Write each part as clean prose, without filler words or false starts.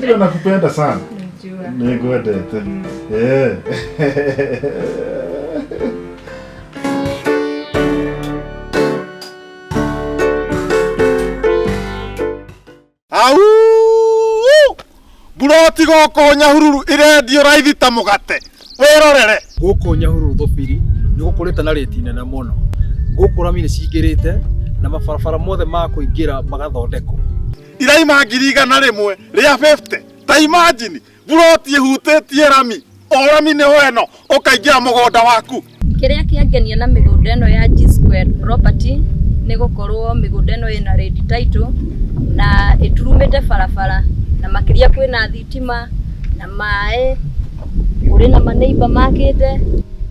Unajua nakupenda sana. Najua. Nĩngwendete. Eh. Au! Mburoti gũkũ Nyahururu ĩrendio raithi ta mũgate. Wĩrorere. Gũkũ Nyahururu Thũbiri nĩ gũkũrĩte na rĩti nene mũno. Gũkũ rami nĩ cingĩrĩte na mabarabara mothe ma kũingĩra magathondekwo. Iraima 100,000 rĩa 50. Ta imagine mburoti ĩhutĩtie rami. O rami nĩho ĩno ũkaingĩra mũgũnda waku. Kĩrĩa kĩangenia na mĩgũnda ĩno ya G Squared Property nĩ gũkorwo mĩgũnda ĩno ĩna red title na ĩturumĩte barabara na makĩria kwĩna thitima na maĩ, kũrĩ na maneiba makĩte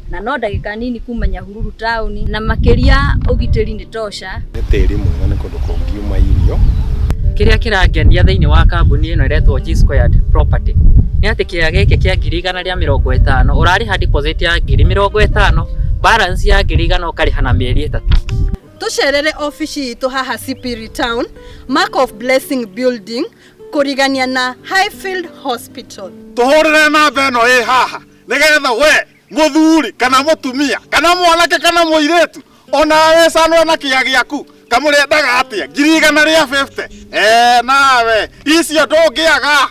na no ndagĩka nini kuma Nyahururu taũni na makĩria ũgitĩri nĩ tosha. Nĩ tĩri mwega, nĩ kũndũ kũngiuma irio. Kĩrĩa kĩrangenia thĩinĩ wa kambuni ĩno ĩretwo G Squared Property nĩ atĩ kĩea gĩkĩ kĩa 150,000 ũrarĩha deposit ya 50,000, balance ya 100,000 ũkarĩha na mĩeri 3. Tucerere ofici itũ haha Sipiri Town, Mark of Blessing Building, kũrigania na Highfield Hospital. Tũhũrĩre namba ĩno ĩ haha nĩgetha we mũthuri kana mũtumia kana mwanake kana mũirĩtu onawe canũra na kĩa gĩaku kamũrĩendaga atĩa 150,000. Eh, nawe icio ndũngĩaga.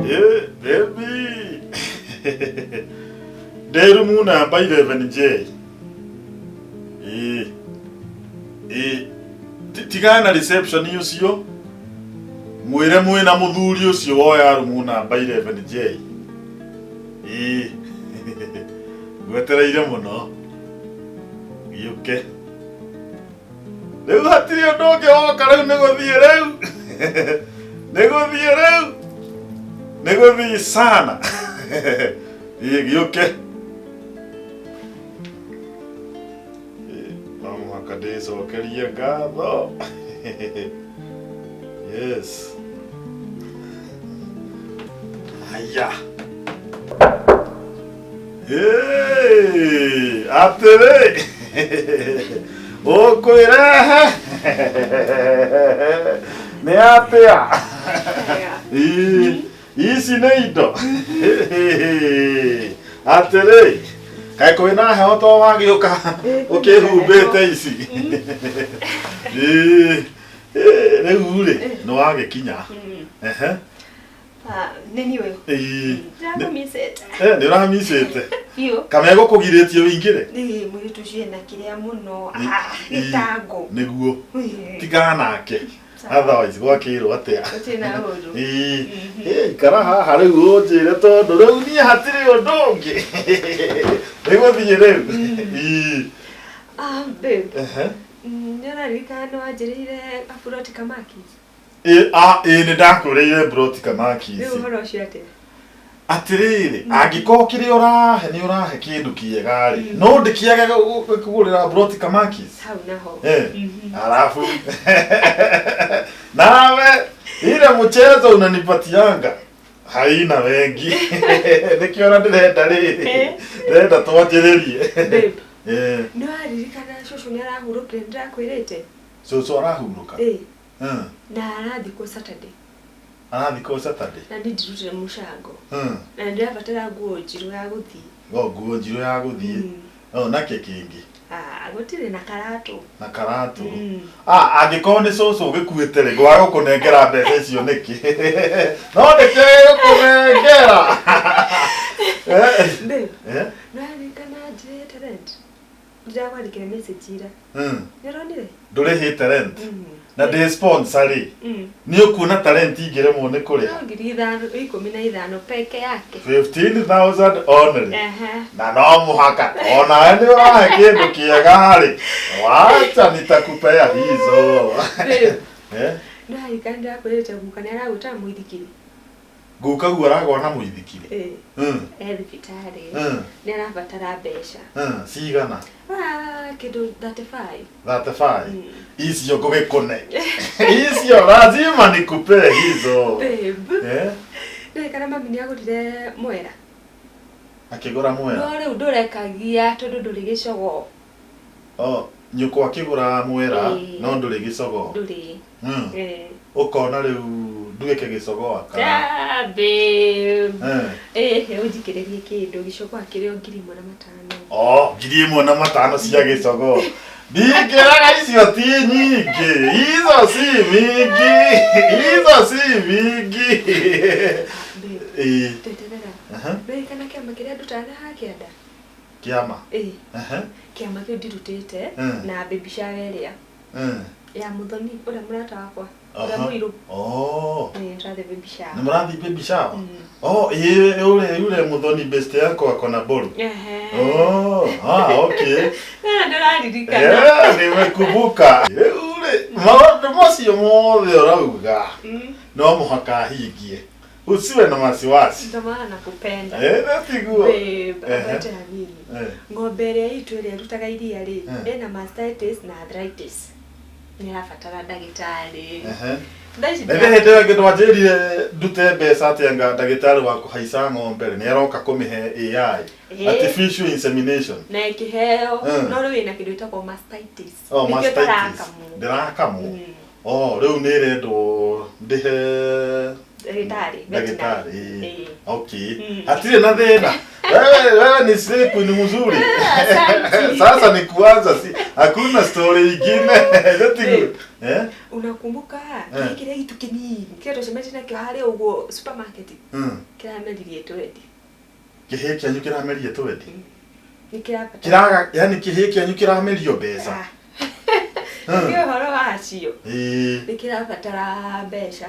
Eh, baby. Ndĩ rumu namba 11J. Ĩ. Ĩ. Tigana na reception ũcio. Mwĩre mwĩna mũthuri ũcio woya rumu namba 11J. Ĩ. Ngwetereire mũno. Gĩũke. Rĩu hatirĩ ũndũ ũngĩ woka rĩu nĩ gũthiĩ rĩu. Nĩ gũthiĩ rĩu. Nĩ gũthiĩ sana. Ĩ gĩũke. Ĩ, no mũhaka ndĩcokerie ngatho. Yes. Haya. Hey, atĩrĩ. Ũkwĩrehe. Nĩ atĩa? Ĩ, ici nĩ indo. Atĩrĩ. Kaĩ kwĩna heho to wagĩũka ũkĩhumbĩte ici. Ĩ, ĩ, rĩu rĩ nĩ wagĩkinya. Ehe. Nĩ niĩ ũyũ. Ĩ, Ndĩramũmicĩte. eh, nĩ ũramicĩte. Biũ. Kamegũkũgirĩtie ũingĩre? Nĩ mũirĩtu ũcio ena kĩrĩa mũno. Ĩ, Ah, ĩ, gĩtango. Nĩguo. Ĩ. Tigana nake. Otherwise gwakĩrwo atĩa? Gũtirĩ na ũndũ. Ĩ, ĩ, ikara haha rĩu ũnjĩre tondũ rĩu niĩ hatirĩ ũndũ ũngĩ. Nĩ gũthiĩ rĩu. Ĩ. Ah, babe. Ehe. Nĩ ũraririkana nĩ wanjĩrĩire aburoti kamaki? Ĩ, a, ĩ, nĩ ndakũrĩire mburoti kamaki Rĩu ici. ũhoro ũcio atĩa? Atĩrĩrĩ, angĩkorwo kĩrĩa ũrahe nĩ ũrahe kĩndũ kĩega rĩ, no ndĩkĩage kũgũrĩra mburoti kamakis. Hau naho. Eh, alafu nawe ile mchezo unanipatianga haina wengi nĩkĩo ona ndĩrenda rĩrĩ ndĩrenda twanjĩrĩrie. Babe. Eh, Nĩ waririkana cũcũ nĩ arahurũkire nĩ ndĩrakwĩrĩte? cũcũ arahurũka. Ĩ. Mm. Na arathikwo Saturday. Arathikwo Saturday. Na niĩ ndirutire mũcango. Mm. Na nĩ ndĩrabatara nguo njirũ ya gũthiĩ. O nguo njirũ ya gũthiĩ. O nakĩ kĩngĩ? Ah, gũtirĩ na karatũ. Na karatũ. Ah, angĩkorwo nĩ cũcũ ũgĩkuĩte rĩ, ngwaga gũkũnengera mbeca icio nĩkĩ? No ndĩkĩage gũkũnengera. Eh. Babe. Eh? Nĩ waririkana njĩrĩte rent? Ndĩrakwandĩkĩra message ira. Mm. Nĩ ũronire? Ndũrĩhĩte rent. Na ndĩ sponsor rĩ. Nĩ ũkuona ta rent ingĩremwo nĩ kũrĩha? No 15,000 peke yake. 15,000 only. Ehe. Na no mũhaka onawe nĩ ũrahe kĩndũ kĩega rĩ. Wacha nitakupea hizo. Babe. Eh? Nĩ waririkana ndĩrakwĩrĩte guka nĩ aragwĩtaga mũithikiri? Gukaguo aragwa na mũithikiri. Ĩĩ. E thibitarĩ. Nĩ arabatara mbeca. Cigana? Ah, kĩndũ 35. 35. Icio ngũgĩkũne. Icio lazima nikupe hizo. Babe. Eh? Nĩ kana mami nĩ agũrire mwera. Akĩgũra No mwera. rĩu ndũrekagia tondũ ndũrĩ gĩcogoo. Oh, nyũkwa akĩgũra mwera Ĩĩ. no ndũrĩ gĩcogoo. Ndũrĩ. Ĩĩ. Ũkona rĩu nduĩke gĩcogoo aka. Ah, babe. Eh. Ĩĩ, ũnjikĩrĩrie kĩndũ gĩcogoo akĩrĩ o 1,500. Oh, 1,500 cia gĩcogoo. Ndingĩraga icio ti nyingĩ. Izo si mingi. Izo si mingi. Babe, Ĩĩ. teterera. Aha. Nĩũririkana kĩama kĩrĩa ndutaga haha kĩanda? Kĩama. Ĩĩ. Aha. Kĩama kĩu ndirutĩte na baby shower ĩrĩa ya Mũthoni ũrĩa mũrata wakwa ũrĩa mũirũ. Oh. Ĩĩ, tũrathiĩ baby shower. Nĩ mũrathiĩ baby shower? Oh, ĩĩ ule yule Muthoni best yako ako na boru. Ehe. Oh, ah, okay. Na ndĩraririkana. Yeah, nimekumbuka. Rĩu rĩ, maũndũ macio mothe ũrauga no mũhaka ahingie. Usiwe na wasiwasi. Ndo maana nakupenda. Eh, na tiguo. Babe, Ehe. ambate hanini. Ng'ombe ĩrĩa itũ ĩrĩa ĩrutaga iria rĩ, ĩna mastitis na arthritis. Nĩ ĩrabatara ndagĩtarĩ. Thaa ici Na ithe hĩndĩ ĩyo ĩngĩ ndwanjĩrire ndute mbeca atĩ anga ndagĩtarĩ wa kũhaica ng'ombe rĩ, nĩ aroka kũmĩhe AI, artificial insemination. Na ĩkĩheo no rĩu ĩna kĩndũ gĩtagwo mastitis. Oh, Nĩkĩo mastitis. ĩtarakamwo. Ndĩrakamwo. Oh, rĩu nĩ ĩrendwo ndĩhe Ndagĩtarĩ. ndagĩtarĩ. Ĩĩ. Okay. Hatirĩ na thĩna. Wewe wewe ni siku ni mzuri. Asante. Sasa ni kuanza si hakuna story ingine. Tiguo. Eh? Unakumbuka kĩrĩa kĩrĩa gitu kĩnini kĩrĩa tũcemanĩtie nakĩo harĩa ũguo supermarket kĩrameririe twendi. Kĩhĩĩ kĩanyu kĩramerie twendi. Nĩ kĩrabatara. Kĩraga yani kĩhĩĩ kĩanyu kĩramerio mbeca. Nĩ ũhoro wacio. Ĩĩ. Nĩ kĩrabatara mbeca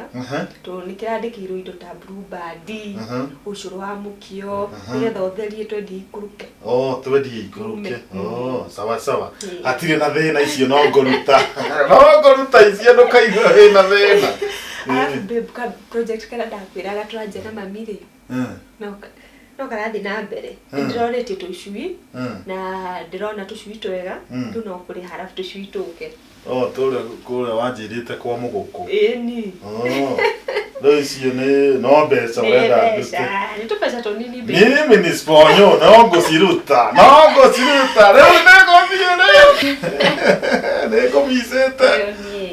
tondũ nĩ kĩrandĩkĩirwo indo ta Blue Band, ũcũrũ wa mũkio nĩgetha ũtherie twendi ikũrũke. Oh, twendi ikũrũke. Ume. Oh, sawa sawa. Ĩĩ. Hatirĩ na thĩna icio no ngũruta. No ngũruta icio ndũkaigua wĩna thĩna. Arabu babe, ka project karĩa ndakwĩraga tũranjia na mami rĩ, no karathiĩ na mbere. Nĩ ndĩrorĩtie tũcui na ndĩrona tũcui twega, rĩu no kũrĩha arabu tũcui tũke. Oh, tũrĩa kũrĩa wanjĩrĩte kwa mũgũkũ. Ĩni. Oh. Rĩu icio nĩ no mbeca Nĩ ũrenda mbeca, ndute. nĩ tũbeca tũnini babe. Mimi ni sponyo, no ngũciruta. No ngũciruta. Rĩu nĩngũthiĩ rĩu. Nĩngũmicĩte. Ĩyo niĩ.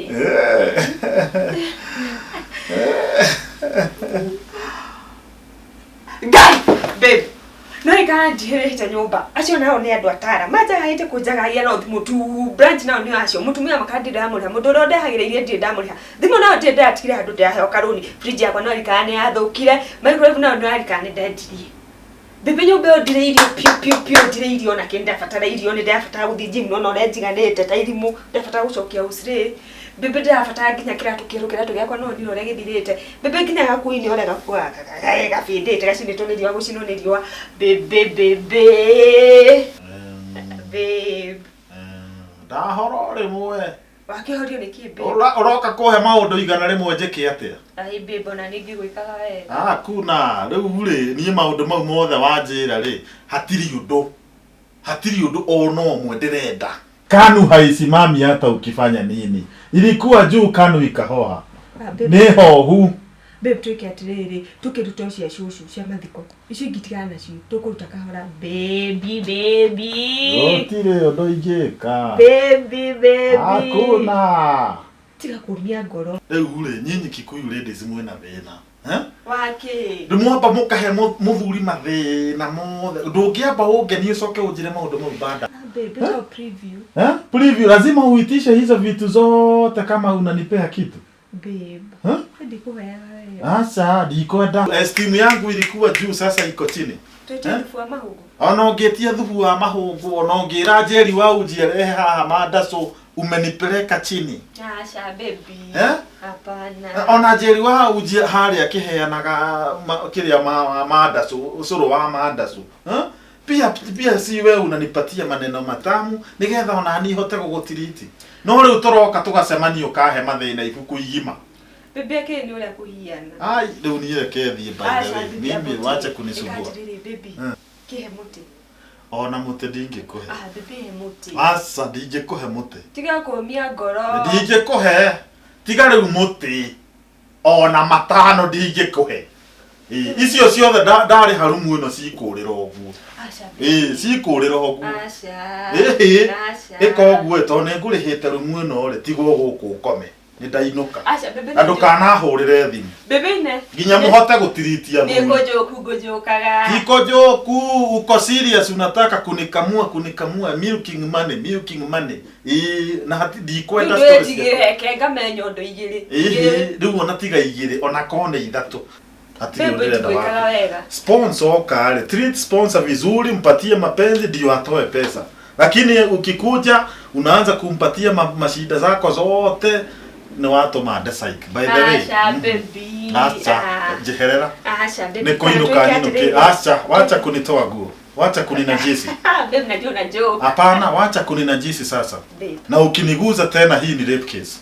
Ngai, babe. No ikaga njihĩrĩte nyũmba acio nao nĩ andũ atara manjagahĩte kũnjagagia no thimũ tu branch nao nĩ acio mũtumia makandi ndamũrĩha mũndũ ũrĩa ũndehagĩra irio ndirĩ ndamũrĩha thimũ nayo ndirĩ ndĩratigire handũ ndĩraheo karũni fridge yakwa no rikaga nĩ yathũkire microwave nayo no rikaga nĩ ndendirie Bebe nyũmba ĩyo ndirĩ irio piũ piũ piũ ndirĩ irio ona kĩ ndĩrabatara irio nĩ ndĩrabatara gũthiĩ gym no ũrĩa njiganĩte ta irimũ ndĩrabatara gũcokia ũcirĩ Bebe ndĩrabatara nginya kĩratũ kĩerũ kĩratũ gĩakwa no ndira ũrĩa gĩthirĩte Bebe nginya gakuo-inĩ ũrĩa gakuo gabĩndĩte gacinĩtwo nĩ riũa gũcinwo nĩ riũa Bebe bebe babe Ndahora rĩmwe. wakĩhorio nĩ kĩ babe? Ũroka kũhe maũndũ 100 njĩke atĩa? Ai babe ona nĩ ngĩgwĩkaga wega. Hakuna rĩu rĩ niĩ maũndũ mau mothe wanjĩra rĩ hatirĩ ũndũ hatirĩ ũndũ ona ũmwe ndĩrenda. Kanu haisimami hata ukifanya nini. Ilikuwa juu kanu ikahoha. Ah, babe. Nĩ hohu. Babe twĩke atĩrĩrĩ tũkĩruta cia cũcũ cia mathiko icio ingĩ tigana nacio tũkũruta kahora baby baby Gũtirĩ ũndũ ingĩka. baby baby Hakuna. tiga kũmia ngoro Rĩu rĩ nyinyi Kikuyu ladies mwĩna thĩna. Eh? wakĩ Ndĩmwamba mũkahe mũthuri mathĩna mothe. Ndũngĩamba ũngenie ũcoke ũnjĩre maũndũ mau bada. babe ĩtagwo preview. Eh? Preview lazima uitishe hizo vitu zote kama unanipea kitu. Babe. Huh? Ndikuheaga wega. Acha ndikwenda. Esteem yangu ilikuwa juu sasa iko chini. Twĩtie Eh? thubu wa mahũngũ. Ona ũngĩtia thubu wa mahũngũ ona ũngĩra Njeri wa uji arehe haha mandacu umenipeleka chini. Acha baby. Eh? Hapana. Ona Njeri wa uji harĩa akĩheanaga kĩrĩa mandacu ũcũrũ wa mandacu. Eh? Pia pia si we unanipatia maneno matamu nigetha ona niĩ hote gũgũtiriti. No rĩu tũroka tũgacemania ũkahe mathĩna ibuku igima. Baby akĩrĩ nĩ ũrĩa kũhiana. Ai, rĩu niĩ reke thiĩ by the way. Mimi wache kunisumbua. Ĩka baby. Kĩhe mũtĩ. Ona mũtĩ ndingĩkũhe. Ah, baby he mũtĩ. Aca ndingĩkũhe mũtĩ. Tiga kũmia ngoro. Ndingĩkũhe. Tiga rĩu mũtĩ. Ona matano ndingĩkũhe. Icio ciothe ndarĩha rumu ĩno cikũrĩra ũguo. Ĩĩ cikũrĩra ũguo. Aca. Ĩhĩ. Ĩka ũguo tondũ nĩ ngũrĩhĩte rumu ĩno rĩ tigwo gũkũ ũkome. Nĩ ndainũka. Aca baby. Na ndũkanahũrĩre thimũ. Baby ne. Nginya mũhote gũtiritia Nĩ kũnjũku ngũnjũkaga. Tiko joku uko serious unataka kunikamua kunikamua milking money milking money. Ĩĩ na hati ndikwenda stories. Ndũnjigĩre reke ngame nyondo igĩrĩ. Ĩhĩ rĩu ona tiga igĩrĩ ona korwo nĩ ithatũ. Hatirĩ ũndũ wega. Sponsor oka treat sponsor vizuri, mpatie mapenzi ndio atoe pesa. Lakini ukikuja unaanza kumpatia mashida zako zote ni watu made psych. By the way. Acha baby. Acha jeherera. Acha baby. Ni kuinuka nyinuke. Acha wacha kunitoa nguo. Wacha kuninajisi. Babe najua unajua. Hapana, wacha kuninajisi sasa. Babe. Na ukiniguza tena hii ni rape case.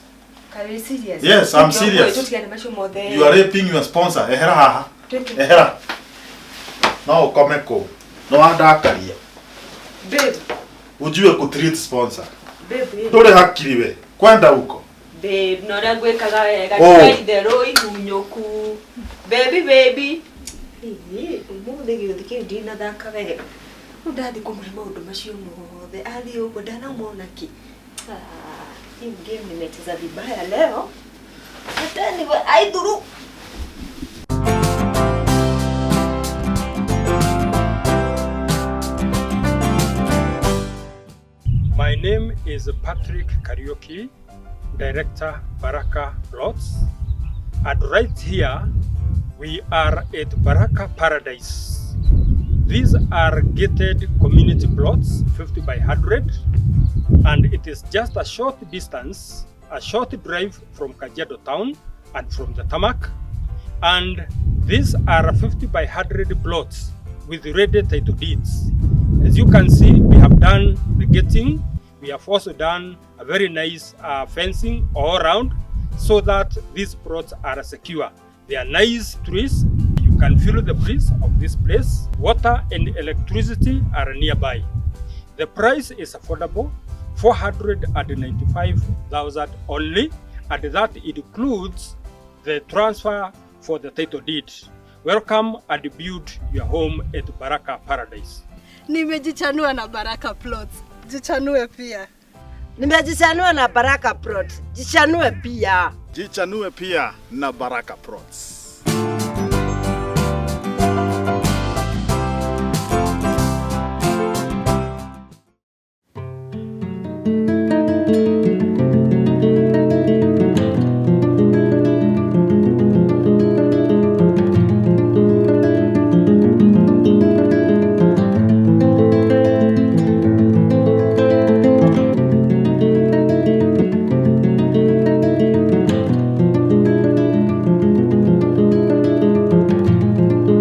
Are you serious? Yes, I'm serious. You are raping your sponsor. Ehera haha. Ehera. No ukome kũu. No wandakaria. Babe. Ujue kutreat sponsor. Babe. Ndũrĩ hakiri we. Kwenda huko. Babe, no ũrĩa ngwĩkaga wega. Tiga itherũ ihunyũku. Baby, baby. Ĩĩ, ũmũthĩ gĩũthi kĩu ndinathaka wega. Rĩu ndathiĩ kũmũhe maũndũ macio mothe. Athiĩ ũguo ndanauma kĩ. Hii game nimecheza vibaya leo. Hata ni aidhuru. My name is Patrick Kariuki, Director Baraka Plots. And right here, we are at Baraka Paradise. These are gated community plots, 50 by 100. And it is just a short distance, a short drive from Kajiado town and from the tarmac. And these are 50 by 100 plots with ready title deeds. As you can see, we have done the gating. We have also done a very nice fencing all around so that these plots are secure. They are nice trees. You can feel the breeze of this place. Water and electricity are nearby. The price is affordable, 495,000 only, and that includes the transfer for the title deed. Welcome and build your home at Baraka Paradise. Nimejichanua na Baraka Plots. Jichanue pia. Nimejichanua na Baraka Plots. Jichanue pia. Jichanue pia na Baraka Plots.